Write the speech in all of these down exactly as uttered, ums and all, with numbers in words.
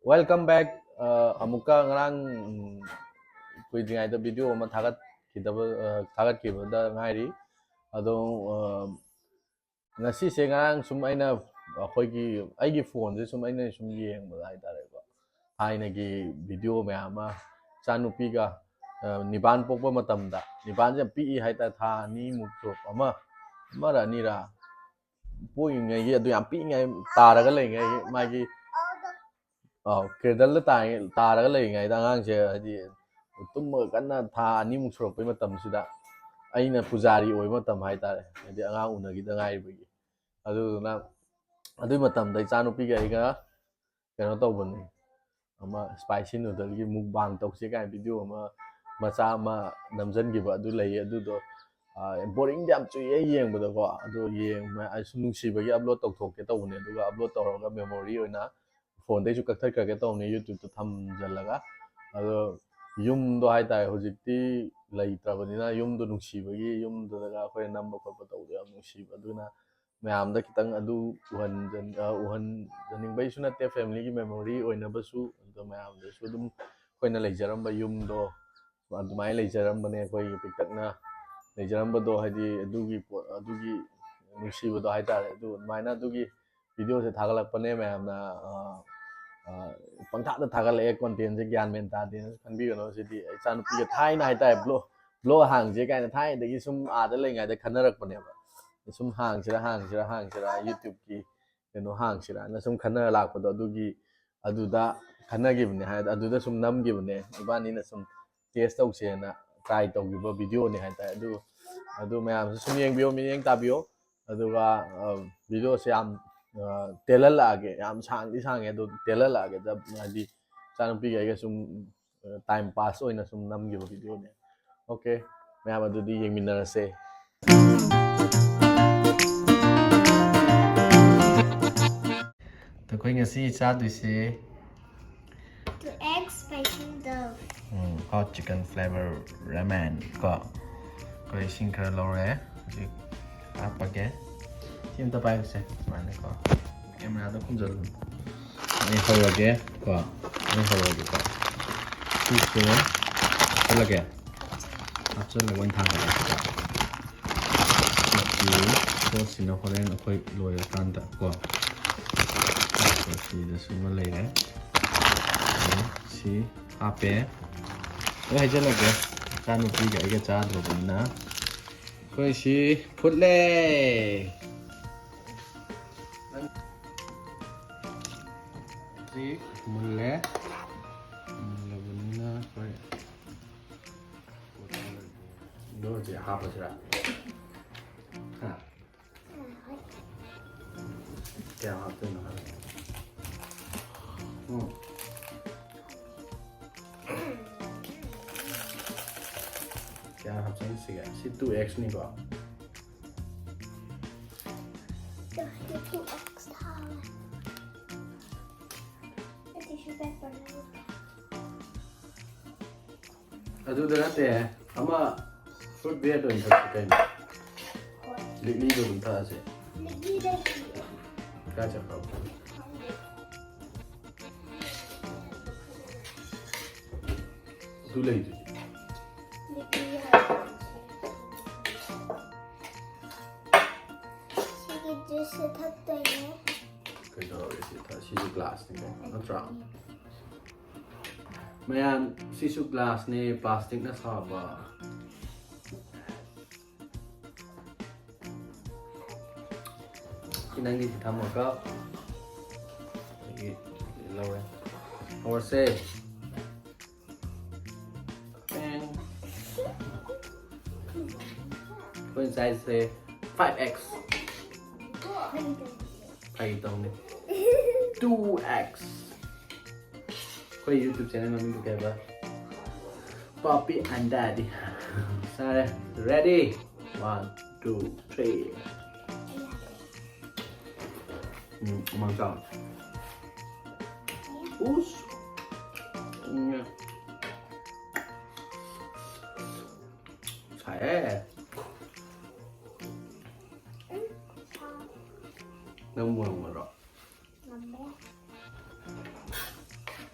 Welcome back. ꯑ, ꯑꯃꯨꯛꯀ ꯉꯔꯥꯡ, ꯎꯝ, ꯀꯨꯏꯗ꯭ꯔꯤꯉꯩꯗ video ꯑꯃ ꯊꯥꯒꯠꯈꯤꯗꯕ, ꯑ, ꯊꯥꯒꯠꯈꯤꯕꯗ ꯉꯥꯏꯔꯤ꯫ ꯑꯗꯣ, ꯑ, ꯉꯁꯤꯁꯦ, ꯉꯔꯥꯡ ꯁꯨꯝ ꯑꯩꯅ, ꯑꯩꯈꯣꯏꯒꯤ, ꯑꯩꯒꯤ phoneꯁꯦ ꯁꯨꯝ ꯑꯩꯅ ꯁꯨꯝ ꯌꯦꯡꯕꯗ ꯍꯥꯏꯇꯥꯔꯦꯀꯣ, ꯊꯥꯏꯅꯒꯤ video ꯃꯌꯥꯝ ꯑꯃ, ꯏꯆꯥꯅꯨꯄꯤꯒ, ꯑ, ꯅꯤꯄꯥꯟ ꯄꯣꯛꯄ ꯃꯇꯝꯗ, ꯅꯤꯄꯥꯟꯁꯦ ꯌꯥꯝ ꯄꯤꯛꯏ ꯍꯥꯏꯇꯥꯔꯦ, ꯊꯥ ꯑꯅꯤꯃꯨꯛ ꯁꯨꯔꯛꯄ, ꯑꯃ, ꯑꯃꯔ ꯑꯅꯤꯔ ꯄꯣꯛꯏꯉꯩꯒꯤ, ꯑꯗꯨ ꯌꯥꯝ ꯄꯤꯛꯏꯉꯩ, ꯇꯥꯔꯒ ꯂꯩꯉꯩꯒꯤ ꯃꯥꯒꯤ, ꯑ, cradleꯗ ꯇꯥꯏ-, ꯇꯥꯔꯒ ꯂꯩꯔꯤꯉꯩꯗ, ꯑꯉꯥꯡꯁꯦ ꯍꯥꯏꯗꯤ ꯇꯨꯝꯕꯒ ꯀꯟꯅ ꯊꯥ ꯑꯅꯤꯃꯨꯛ ꯁꯨꯔꯛꯄꯩ ꯃꯇꯝꯁꯤꯗ, ꯑꯩꯅ ꯄꯨꯖꯥꯔꯤ ꯑꯣꯏꯕ ꯃꯇꯝ ꯍꯥꯏꯇꯥꯔꯦ, ꯍꯥꯏꯗꯤ ꯑꯉꯥꯡ ꯎꯅꯈꯤꯗ ꯉꯥꯏꯔꯤꯕꯒꯤ꯫ ꯑꯗꯨꯗꯨꯅ ꯑꯗꯨꯏ ꯃꯇꯝꯗ ꯏꯆꯥꯅꯨꯄꯤꯒ ꯑꯩꯒ ꯀꯩꯅꯣ ꯇꯧꯕꯅꯤ, ꯑꯃ spicy noodleꯒꯤ mukbang ꯇꯧꯁꯦ ꯀꯥꯏꯅ video ꯑꯃ, ꯃꯆꯥ ꯑꯃ ꯅꯝꯖꯟꯈꯤꯕ ꯑꯗꯨ ꯂꯩꯌꯦ꯫ ꯑꯗꯨꯗꯣ, ꯑ, boringꯗꯤ ꯌꯥꯝ ꯆꯨꯏꯌꯦ ꯌꯦꯡꯕꯗꯀꯣ꯫ ꯑꯗꯣ ꯌꯦꯡꯕ, ꯑꯩꯁꯨ ꯅꯨꯡꯁꯤꯕꯒꯤ upload ꯇꯧꯊꯣꯛꯀꯦ ꯇꯧꯕꯅꯦ, ꯑꯗꯨꯒ upload ꯇꯧꯔꯒ memory ꯑꯣꯏꯅ phoneꯗꯩꯁꯨ ꯀꯛꯊꯠꯈ꯭ꯔꯒꯦ ꯇꯧꯕꯅꯦ, YouTubeꯇ ꯊꯝꯖꯤꯜꯂꯒ꯫ ꯑꯗꯣ ꯌꯨꯝꯗꯣ ꯍꯥꯏꯇꯥꯔꯦ, ꯍꯧꯖꯤꯛꯇꯤ ꯂꯩꯇ꯭ꯔꯕꯅꯤꯅ, ꯌꯨꯝꯗꯣ ꯅꯨꯡꯁꯤꯕꯒꯤ, ꯌꯨꯝꯗꯨꯗꯒ ꯑꯩꯈꯣꯏꯅ ꯅꯝꯕ ꯈꯣꯠꯄ ꯇꯧꯕꯗꯣ ꯌꯥꯝ ꯅꯨꯡꯁꯤꯕ꯫ ꯑꯗꯨꯅ ꯃꯌꯥꯝꯗ ꯈꯤꯇꯪ ꯑꯗꯨ ꯎꯍꯟꯖ-, ꯑ, ꯎꯍꯟꯖꯅꯤꯡꯕꯩꯁꯨ ꯅꯠꯇꯦ, familyꯒꯤ memory ꯑꯣꯏꯅꯕꯁꯨ꯫ ꯑꯗꯣ ꯃꯌꯥꯝꯗꯁꯨ ꯑꯗꯨꯝ ꯑꯩꯈꯣꯏꯅ ꯂꯩꯖꯔꯝꯕ ꯌꯨꯝꯗꯣ ꯑꯗꯨꯃꯥꯏꯅ ꯂꯩꯖꯔꯝꯕꯅꯦ, ꯑꯩꯈꯣꯏꯒꯤ ꯄꯤꯛꯇꯛꯅ ꯂꯩꯖꯔꯝꯕꯗꯣ, ꯍꯥꯏꯗꯤ ꯑꯗꯨꯒꯤ ꯄꯣꯠ, ꯑꯗꯨꯒꯤ ꯅꯨꯡꯁꯤꯕꯗꯣ ꯍꯥꯏꯇꯥꯔꯦ꯫ ꯑꯗꯨ ꯑꯗꯨꯃꯥꯏꯅ ꯑꯗꯨꯒꯤ videoꯁꯦ ꯊꯥꯒꯠꯂꯛꯄꯅꯦ ꯃꯌꯥꯝꯅ, ꯑ, ꯑ, ꯄꯪꯊꯥꯗ ꯊꯥꯒꯠꯂꯛꯑꯦ, contentꯁꯦ ꯒ꯭ꯌꯥꯟ ꯃꯦꯟ ꯇꯥꯗꯦꯅ ꯈꯟꯕꯤꯒꯅꯨ꯫ ꯁꯤꯗꯤ ꯏꯆꯥꯅꯨꯄꯤꯒ ꯊꯥꯏꯅ ꯍꯥꯏꯇꯥꯔꯦ, vlog, vlog ꯍꯥꯡꯁꯦ ꯀꯥꯏꯅ ꯊꯥꯏꯅꯗꯒꯤ ꯁꯨꯝ ꯑꯥꯗ ꯂꯩꯉꯩꯗ ꯈꯟꯅꯔꯛꯄꯅꯦꯕ꯫ ꯁꯨꯝ ꯍꯥꯡꯁꯤꯔꯥ, ꯍꯥꯡꯁꯤꯔꯥ, ꯍꯥꯡꯁꯤꯔꯥ, YouTubeꯀꯤ ꯀꯩꯅꯣ ꯍꯥꯡꯁꯤꯔꯥꯅ ꯁꯨꯝ ꯈꯟꯅꯔ ꯂꯥꯛꯄꯗꯣ, ꯑꯗꯨꯒꯤ, ꯑꯗꯨꯗ ꯈꯟꯅꯈꯤꯕꯅꯦ ꯍꯥꯏ, ꯑꯗꯨꯗ ꯁꯨꯝ ꯅꯝꯈꯤꯕꯅꯦ, ꯏꯕꯥꯅꯤꯅ ꯁꯨꯝ test ꯇꯧꯁꯦꯅ, try ꯇꯧꯈꯤꯕ videoꯅꯦ ꯍꯥꯏꯇꯥꯔꯦ꯫ ꯑꯗꯨ, ꯑꯗꯨ ꯃꯌꯥꯝꯁꯨ ꯁꯨꯝ ꯌꯦꯡꯕꯤꯌꯣ, ꯃꯤꯠꯌꯦꯡ ꯇꯥꯕꯤꯌꯣ꯫ ꯑꯗꯨꯒ, ꯑ, videoꯁꯦ ꯌꯥꯝ, ꯑ, ꯇꯦꯜꯍꯜꯂꯛꯑꯒꯦ, ꯌꯥꯝ ꯁꯥꯡꯗꯤ ꯁꯥꯡꯉꯦ, ꯑꯗꯣ ꯇꯦꯜꯍꯜꯂꯛꯑꯒꯦ, ꯍꯥꯏꯗꯤ ꯏꯆꯥꯅꯨꯄꯤꯒ ꯑꯩꯒ ꯁꯨꯝ, ꯑ, time pass ꯑꯣꯏꯅ ꯁꯨꯝ ꯅꯝꯈꯤꯕ videoꯅꯦ꯫ Okay, ꯃꯌꯥꯝ ꯑꯗꯨꯗꯤ ꯌꯦꯡꯃꯤꯟꯅꯔꯁꯦ꯫ ꯑꯩꯈꯣꯏ ꯉꯁꯤ ꯆꯥꯗꯣꯏꯁꯦ, The egg spicy noodle꯫ Um, hot chicken flavor ramen ꯀꯣ꯫ ꯑꯩꯈꯣꯏ ꯏꯁꯤꯡ ꯈꯔ ꯂꯧꯔꯦ, ꯍꯧꯖꯤꯛ ꯍꯥꯞꯄꯒꯦ꯫ ꯁꯤ ꯑꯝꯇ ꯄꯥꯏꯌꯨꯁꯦ, ꯁꯨꯃꯥꯏꯅꯀꯣ꯫ Cameraꯗ ꯈꯨꯝꯖꯜꯂꯨ꯫ ꯑꯩ ꯍꯧꯔꯒꯦ ꯀꯣ, ꯀꯣ, ꯑꯩ ꯍꯧꯔꯒꯦꯀꯣ꯫ ꯁꯤꯁꯦ ꯍꯥꯞꯆꯜꯂꯒꯦ꯫ ꯍꯥꯞꯆꯜꯂꯒ ꯑꯣꯏꯅ ꯊꯥꯡꯒꯠꯂꯁꯤꯀꯣ꯫ ꯁꯤꯒꯤ ꯁꯣꯁꯁꯤꯅ ꯍꯣꯔꯦꯟ ꯑꯩꯈꯣꯏ ꯂꯣꯏꯔꯀꯥꯟꯗ ꯀꯣ꯫ ꯁꯤꯗꯁꯨ ꯑꯃ ꯂꯩꯔꯦ꯫ ꯁꯤ ꯍꯥꯞꯄꯦ꯫ ꯂꯣꯏ ꯍꯩꯖꯜꯂꯒꯦ꯫ ꯏꯆꯥꯅꯨꯄꯤꯒ ꯑꯩꯒ ꯆꯥꯗ꯭ꯔꯕꯅꯤꯅ꯫ ꯑꯩꯈꯣꯏ ꯁꯤ ꯐꯨꯠꯂꯦ꯫ ꯁꯤ ꯃꯨꯜꯂꯦ꯫ ꯃꯨꯜꯂꯕꯅꯤꯅ ꯑꯩꯈꯣꯏ ꯑꯗꯣ ꯍꯧꯖꯤꯛ ꯍꯥꯞꯄꯁꯤꯔꯥ? ꯍꯥ? ꯀꯌꯥꯝ ꯍꯥꯞꯇꯣꯏꯅꯣ ꯍꯥꯏꯕ? ꯎꯝ꯫ ꯀꯌꯥꯝ ꯍꯥꯞꯆꯤꯟꯁꯤꯒꯦ? ꯁꯤ two X ꯅꯤꯀꯣ? ꯇꯨ ꯑꯦꯛꯁ ꯊꯥꯔꯦ꯫ ꯑꯩ tissue paper ꯂꯧꯔꯨꯒꯦ꯫ ꯑꯗꯨꯗ ꯅꯠꯇꯦ, ꯑꯃ fruit beer ꯗꯣ ꯑꯣꯏꯅ ꯊꯛꯁꯤ ꯀꯩꯅꯣ? ꯍꯣꯏ꯫ ꯂꯤꯛꯂꯤꯗꯣ ꯑꯗꯨꯝ ꯊꯛꯑꯁꯦ꯫ ꯂꯤꯛꯂꯤ ꯂꯩꯇꯤꯌꯦ꯫ ꯀꯥꯏ ꯆꯠꯈ꯭ꯔꯕ? ꯈꯪꯗꯦ꯫ ꯑꯗꯨ ꯂꯩꯗꯨꯗꯤ꯫ ꯂꯤꯛꯂꯤ ꯍꯥꯏꯕ꯫ ꯁꯤꯒꯤ juice ꯁꯦ ꯊꯛꯇꯣꯏꯅꯦ꯫ ꯀꯩꯗꯧꯔꯒꯦ ꯁꯤ ꯊꯛ-, ꯁꯤꯁꯨ glass ꯅꯤ ꯀꯩꯅꯣ, ꯅꯠꯇ꯭ꯔꯥ? ꯃꯌꯥꯝ, ꯁꯤꯁꯨ glass ꯅꯦ, plastic ꯅ ꯁꯥꯕ꯫ ꯁꯤ ꯅꯪꯒꯤ ꯁꯤ ꯊꯝꯃꯒ ꯑꯩꯒꯤ ꯂꯧꯔꯦ꯫ ꯍꯧꯔꯁꯦ꯫ ꯄꯦꯡ꯫ ꯑꯩꯈꯣꯏꯅ ꯆꯥꯏꯁꯦ five X꯫ ꯐꯥꯒꯤ ꯇꯧꯅꯤ꯫ Two X꯫ ꯑꯩꯈꯣꯏ YouTube channel ꯃꯃꯤꯡꯗꯨ ꯀꯩ ꯍꯥꯏꯕ? Papi and Daddy꯫ ꯁꯥꯔꯦ꯫ Ready? One, two, three꯫ ꯎꯝ, ꯃꯥꯡ ꯆꯥꯎ꯫ ꯎꯁ꯫ ꯎꯝ꯫ ꯁꯥꯏꯍꯦ꯫ ꯅꯪ ꯃꯣꯔꯣꯛ ꯃꯔꯣ? ꯉꯝꯗ꯭ꯔꯦ꯫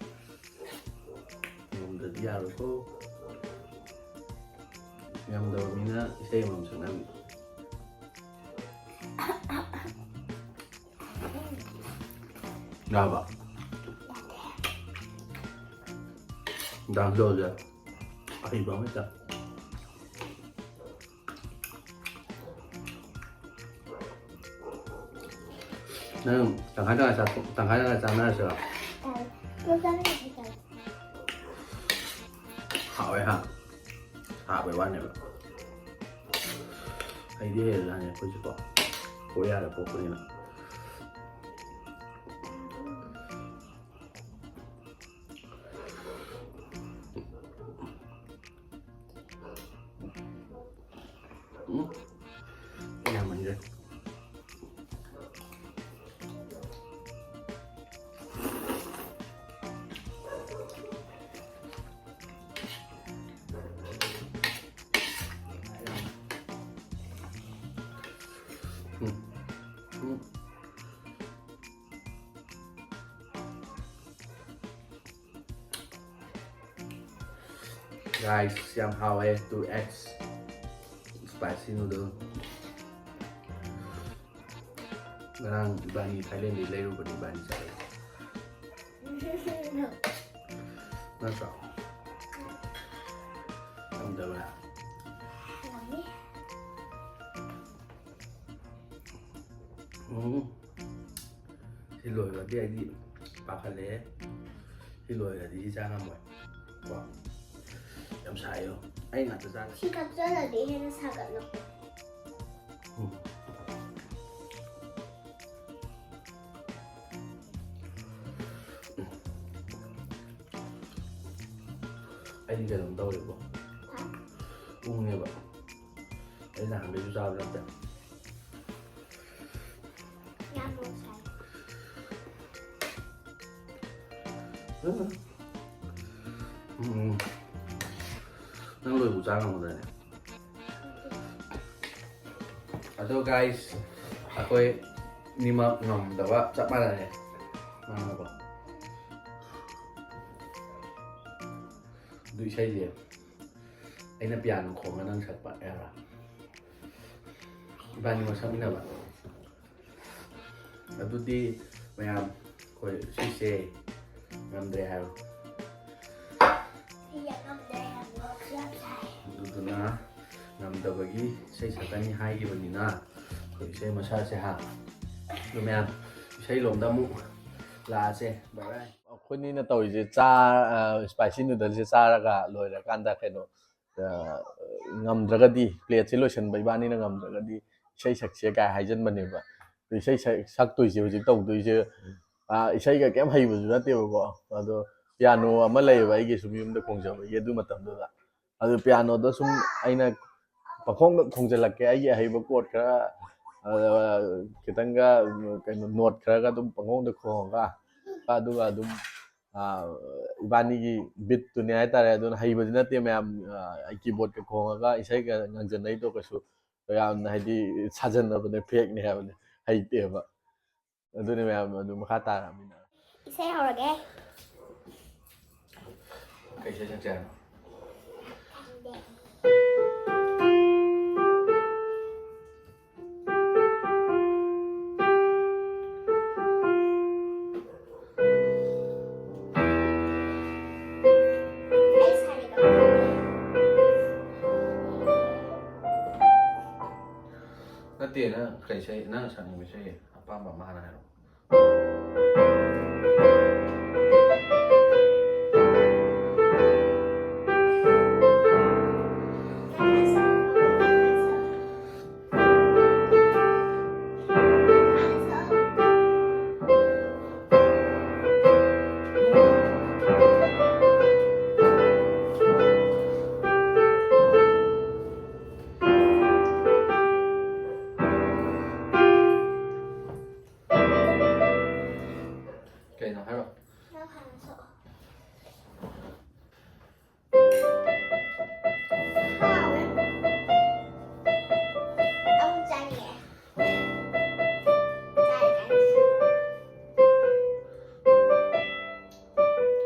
ꯌꯥꯔꯣꯏꯀꯣ꯫ ꯉꯝꯗꯕ ꯃꯤꯅ ꯏꯁꯩ ꯑꯃꯃꯝ ꯁꯛꯅꯕꯤ꯫ ꯌꯥꯕ꯫ ꯗꯥꯟꯁ ꯇꯧꯁꯦ꯫ ꯑꯍꯩꯕ ꯑꯃ ꯍꯦꯛꯇ꯫ ꯅꯪ ꯇꯪꯈꯥꯏ ꯇꯪꯈꯥꯏ ꯆꯥꯊꯣꯛ-, ꯇꯪꯈꯥꯏ ꯇꯪꯈꯥꯏ ꯆꯥꯅꯔꯁꯤꯔꯣ? ꯌꯥꯏ꯫ ꯄꯨꯂꯞ ꯆꯥꯃꯤꯟꯅꯁꯦ ꯇꯧꯔꯦ꯫ ꯍꯥꯎꯋꯦ ꯍꯥ? ꯍꯥꯎꯕꯩ ꯋꯥꯅꯦꯕ꯫ ꯍꯩꯗꯤ ꯍꯩꯔꯖꯥꯠꯅꯤ ꯑꯩꯈꯣꯏꯁꯨꯀꯣ꯫ ꯀꯣꯔꯤꯌꯥꯗ ꯄꯣꯛꯄꯅꯤꯅ꯫ ꯎꯝ꯫ ꯌꯥꯝꯃꯟꯈ꯭ꯔꯦ꯫ ꯎꯝ꯫ ꯎꯝ꯫ Guys, ꯌꯥꯝ ꯍꯥꯎꯋꯦ, two X spicy noodle꯫ ꯉꯔꯥꯡ ꯏꯕꯥꯅꯤ ꯊꯥꯏꯂꯦꯟꯗꯒꯤ ꯂꯩꯔꯨꯕꯅꯤ, ꯏꯕꯥꯅꯤ ꯆꯥꯔꯦ꯫ ꯅꯠꯇ꯭ꯔꯣ? ꯉꯝꯗꯕ꯭ꯔꯥ? ꯎꯝ꯫ ꯁꯤ ꯂꯣꯏꯔꯗꯤ ꯑꯩꯗꯤ ꯄꯥꯈꯠꯂꯦ꯫ ꯁꯤ ꯂꯣꯏꯔꯗꯤ ꯁꯤ ꯆꯥ ꯉꯝꯃꯣꯏ꯫ ꯀꯣ? ꯌꯥꯝ ꯁꯥꯏꯌꯣ꯫ ꯑꯩ ꯉꯥꯛꯇ ꯆꯥ-, ꯁꯤ ꯀꯛꯆꯜꯂꯗꯤ ꯍꯦꯟꯅ ꯁꯥꯒꯠꯂꯛꯄ꯫ ꯎꯝ꯫ ꯑꯩꯗꯤ ꯀꯩꯅꯣꯝ ꯇꯧꯔꯦꯕꯣ꯫ ꯍꯥ? ꯎꯪꯉꯦꯕ꯫ ꯑꯩ ꯅꯍꯥꯟꯈꯩꯁꯨ ꯆꯥꯕ ꯅꯠꯇꯦ꯫ ꯌꯥꯝ ꯃꯣꯠꯁꯥꯏ꯫ ꯎꯝ꯫ ꯅꯪ ꯂꯣꯏꯕꯨ ꯆꯥ ꯉꯝꯒꯗ꯭ꯔꯅꯦ? ꯑꯗꯣ guys, ꯑꯩꯈꯣꯏ ꯅꯤꯃꯛ ꯉꯝꯗꯕ ꯆꯞ ꯃꯥꯟꯅꯔꯦ꯫ ꯉꯝꯃꯕꯣ? ꯑꯗꯨ ꯏꯁꯩꯁꯦ ꯑꯩꯅ ꯄꯤꯌꯥꯅꯣ ꯈꯣꯡꯉ ꯅꯪ ꯁꯛꯄ ꯌꯥꯕ꯭ꯔꯥ? ꯏꯕꯥꯅꯤꯃꯛ ꯁꯛꯃꯤꯟꯅꯕ꯫ ꯑꯗꯨꯗꯤ ꯃꯌꯥꯝ, ꯑꯩꯈꯣꯏ ꯁꯤꯁꯦ ꯉꯝꯗ꯭ꯔꯦ ꯍꯥꯏꯔꯣ꯫ ꯁꯤꯁꯦ ꯉꯝꯗ꯭ꯔꯦ ꯍꯥꯏꯕ ꯌꯥꯝ ꯁꯥꯏ꯫ ꯑꯗꯨꯗꯨꯅ ꯉꯝꯗꯕꯒꯤ ꯏꯁꯩ ꯁꯛꯀꯅꯤ ꯍꯥꯏꯈꯤꯕꯅꯤꯅ ꯑꯩꯈꯣꯏ ꯏꯁꯩ ꯃꯁꯥꯁꯦ ꯍꯥ꯫ ꯑꯗꯨ ꯃꯌꯥꯝ ꯏꯁꯩ ꯂꯣꯝꯗ ꯑꯃꯨꯛ ꯂꯥꯛꯑꯁꯦ꯫ ꯕꯥꯏ ꯕꯥꯏ꯫ ꯑꯩꯈꯣꯏꯅꯤꯅ ꯇꯧꯔꯤꯁꯦ ꯆꯥ-, ꯑ, spicy noodleꯁꯦ ꯆꯥꯔꯒ ꯂꯣꯏꯔꯀꯥꯟꯗ ꯀꯩꯅꯣ, ꯑ, ꯉꯝꯗ꯭ꯔꯒꯗꯤ, plateꯁꯦ ꯂꯣꯏꯁꯟꯕ ꯏꯕꯥꯅꯤꯅ ꯉꯝꯗ꯭ꯔꯒꯗꯤ ꯏꯁꯩ ꯁꯛꯁꯦ ꯀꯥꯏ ꯍꯥꯏꯖꯟꯕꯅꯦꯕ꯫ ꯑꯗꯨ ꯏꯁꯩ ꯁꯛ-, ꯁꯛꯇꯣꯏꯁꯦ, ꯍꯧꯖꯤꯛ ꯇꯧꯗꯣꯏꯁꯦ, ꯑ, ꯏꯁꯩꯒ ꯀꯩꯝ ꯍꯩꯕꯁꯨ ꯅꯠꯇꯦꯕꯀꯣ꯫ ꯑꯗꯣ piano ꯑꯃ ꯂꯩꯌꯦꯕ ꯑꯩꯒꯤ ꯁꯨꯝ ꯌꯨꯝꯗ ꯈꯣꯡꯖꯕꯒꯤ, ꯑꯗꯨ ꯃꯇꯝꯗꯨꯗ꯫ ꯑꯗꯨ pianoꯗ ꯁꯨꯝ ꯑꯩꯅ ꯄꯪꯈꯣꯡꯗ ꯈꯣꯡꯖꯤꯜꯂꯛꯀꯦ, ꯑꯩꯒꯤ ꯑꯍꯩꯕ chord ꯈꯔ, ꯑ, ꯈꯤꯇꯪꯒ, ꯀꯩꯅꯣ, note ꯈꯔꯒ ꯑꯗꯨꯝ ꯄꯪꯈꯣꯡꯗ ꯈꯣꯡꯉꯒ, ꯑꯗꯨꯒ ꯑꯗꯨꯝ, ꯑ, ꯏꯕꯥꯅꯤꯒꯤ beatꯇꯨꯅꯦ ꯍꯥꯏꯇꯥꯔꯦ꯫ ꯑꯗꯨꯅ ꯍꯩꯕꯗꯤ ꯅꯠꯇꯦ ꯃꯌꯥꯝ, ꯑ, keyboardꯀ ꯈꯣꯡꯉꯒ ꯏꯁꯩꯒ ꯉꯪꯖꯟꯅꯩꯗꯣ ꯀꯩꯁꯨ ꯌꯥꯝꯅ, ꯍꯥꯏꯗꯤ, ꯁꯥꯖꯟꯅꯕꯅꯦ, fakeꯅꯦ ꯍꯥꯏꯕꯅꯦ, ꯍꯩꯇꯦꯕ꯫ ꯑꯗꯨꯅꯦ ꯃꯌꯥꯝ, ꯑꯗꯨ ꯃꯈꯥ ꯇꯥꯔꯛꯑꯃꯤꯅ꯫ ꯏꯁꯩ ꯍꯧꯔꯒꯦ꯫ ꯀꯩ ꯏꯁꯩ ꯁꯛꯁꯦ ꯍꯥꯏꯅꯣ? ꯈꯪꯗꯦ꯫ ꯑꯩ ꯁꯥꯔꯤꯒ ꯈꯪꯗꯦ꯫ ꯅꯠꯇꯦ, ꯅꯪ ꯀꯩ ꯏꯁꯩ, ꯅꯪ ꯁꯛꯅꯤꯡꯕ ꯏꯁꯩ ꯑꯄꯥꯝꯕ ꯑꯃ ꯍꯥꯟꯅ ꯍꯥꯏꯔꯛꯑꯣ꯫ ꯀꯩꯅꯣ ꯍꯥꯏꯔꯣ꯫ ꯅꯪ ꯍꯥꯟꯅ ꯁꯛꯑꯣ꯫ ꯍꯥꯎꯋꯦ꯫ ꯑꯃꯨꯛ ꯆꯥꯅꯤꯡꯉꯦ꯫ ꯆꯥꯔꯤ ꯀꯥꯟꯁꯤꯗ꯫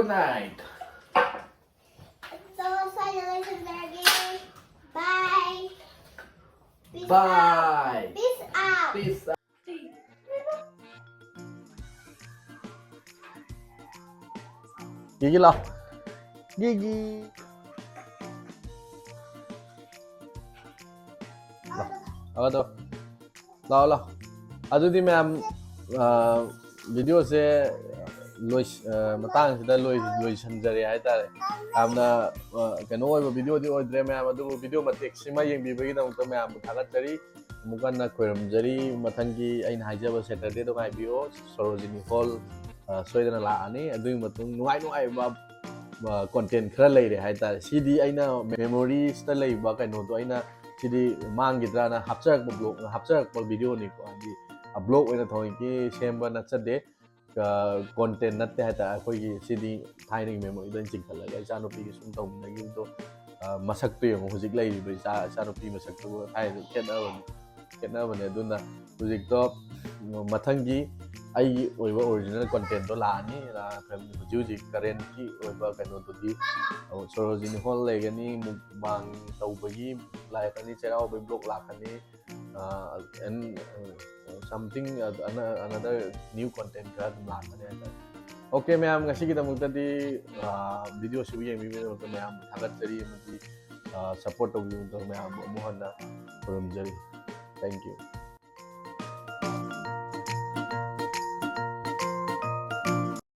Good night. So, finally, Sundar again. Bye. Peace out. Bye. Peace out. Peace out. ꯒꯤꯒꯤ ꯂꯥꯎ꯫ ꯒꯤꯒꯤ꯫ ꯂꯥꯎ꯫ ꯂꯥꯎ, ꯂꯥꯎ꯫ ꯑꯗꯨꯗꯤ ꯃꯌꯥꯝ, ꯑ, video ꯁꯦ ꯂꯣꯏꯁ-, ꯑ, ꯃꯇꯥꯡꯁꯤꯗ ꯂꯣꯏ-, ꯂꯣꯏꯁꯤꯟꯖꯔꯦ ꯍꯥꯏꯇꯥꯔꯦ꯫ ꯌꯥꯝꯅ, ꯑ, ꯀꯩꯅꯣ ꯑꯣꯏꯕ video ꯗꯤ ꯑꯣꯏꯗ꯭ꯔꯦ ꯃꯌꯥꯝ, ꯑꯗꯨꯕꯨ video ꯃꯇꯦꯛꯁꯤꯃ ꯌꯦꯡꯕꯤꯕꯒꯤꯗꯃꯛꯇ ꯃꯌꯥꯝꯕꯨ ꯊꯥꯒꯠꯆꯔꯤ꯫ ꯑꯃꯨꯛ ꯍꯟꯅ ꯈꯣꯏꯔꯝꯖꯔꯤ꯫ ꯃꯊꯪꯒꯤ ꯑꯩꯅ ꯍꯥꯏꯖꯕ Saturday ꯗꯣ ꯉꯥꯏꯕꯤꯌꯣ꯫ Sarojini Hall, ꯑ, ꯁꯣꯏꯗꯅ ꯂꯥꯛꯑꯅꯤ꯫ ꯑꯗꯨꯒꯤ ꯃꯇꯨꯡ ꯅꯨꯡꯉꯥꯏ ꯅꯨꯡꯉꯥꯏꯕ, ꯑ, content ꯈꯔ ꯂꯩꯔꯦ ꯍꯥꯏꯇꯥꯔꯦ꯫ ꯁꯤꯗꯤ ꯑꯩꯅ memories ꯇ ꯂꯩꯕ ꯀꯩꯅꯣꯗꯣ ꯑꯩꯅ ꯁꯤꯗꯤ ꯃꯥꯡꯈꯤꯗ꯭ꯔꯥꯅ ꯍꯥꯞꯆꯔꯛꯄ vlog, ꯍꯥꯞꯆꯔꯛꯄ video ꯅꯤꯀꯣ꯫ ꯍꯥꯏꯗꯤ, ꯑ, vlog ꯑꯣꯏꯅ ꯊꯑꯣꯏꯀꯤ ꯁꯦꯝꯕ ꯅꯠꯆꯗꯦ꯫ ꯑ, content ꯅꯠꯇꯦ ꯍꯥꯏꯇꯥꯔꯦ꯫ ꯑꯩꯈꯣꯏꯒꯤ ꯁꯤꯗꯤ ꯊꯥꯏꯅꯒꯤ memory ꯗ ꯑꯣꯏꯅ ꯆꯤꯡꯈꯠꯂꯒ ꯏꯆꯥꯅꯨꯄꯤꯒꯤ ꯁꯨꯝ ꯇꯧꯃꯤꯟꯅꯈꯤꯕꯗꯣ, ꯑ, ꯃꯁꯛꯇꯨ ꯌꯦꯡꯉꯨ, ꯍꯧꯖꯤꯛ ꯂꯩꯔꯤꯕ ꯏꯆꯥ, ꯏꯆꯥꯅꯨꯄꯤ ꯃꯁꯛꯇꯨꯒ ꯊꯥꯏꯅꯗꯨ ꯈꯦꯠꯅꯕꯅꯤ, ꯈꯦꯠꯅꯕꯅꯦ꯫ ꯑꯗꯨꯅ ꯍꯧꯖꯤꯛꯇꯣ ꯃꯊꯪꯒꯤ ꯑꯩꯒꯤ ꯑꯣꯏꯕ original content ꯇꯣ ꯂꯥꯛꯑꯅꯤ꯫ ꯑ, ꯍꯧꯖꯤꯛ ꯍꯧꯖꯤꯛ current ꯀꯤ ꯑꯣꯏꯕ ꯀꯩꯅꯣꯗꯨꯗꯤ, ꯑ, Sarojini Hall ꯂꯩꯒꯅꯤ, mukbang ꯇꯧꯕꯒꯤ ꯂꯥꯛꯀꯅꯤ, ꯆꯩꯔꯥꯎꯕꯒꯤ vlog ꯂꯥꯛꯀꯅꯤ, ꯑ, and, ꯑ, something, ꯑ, ano-, another new content ꯈꯔ ꯑꯗꯨꯝ ꯂꯥꯛꯀꯅꯤ ꯍꯥꯏꯇꯥꯔꯦ꯫ Okay ꯃꯌꯥꯝ, ꯉꯁꯤꯒꯤꯗꯃꯛꯇꯗꯤ, ꯑ, video ꯁꯤꯕꯨ ꯌꯦꯡꯕꯤꯕꯒꯤꯗꯃꯛꯇ ꯃꯌꯥꯝꯕꯨ ꯊꯥꯒꯠꯆꯔꯤ ꯑꯃꯗꯤ, ꯑ, support ꯇꯧꯕꯤꯕꯒꯤꯗꯃꯛꯇ ꯃꯌꯥꯝꯕꯨ ꯑꯃꯨꯛ ꯍꯟꯅ ꯈꯨꯔꯨꯝꯖꯔꯤ꯫ Thank you꯫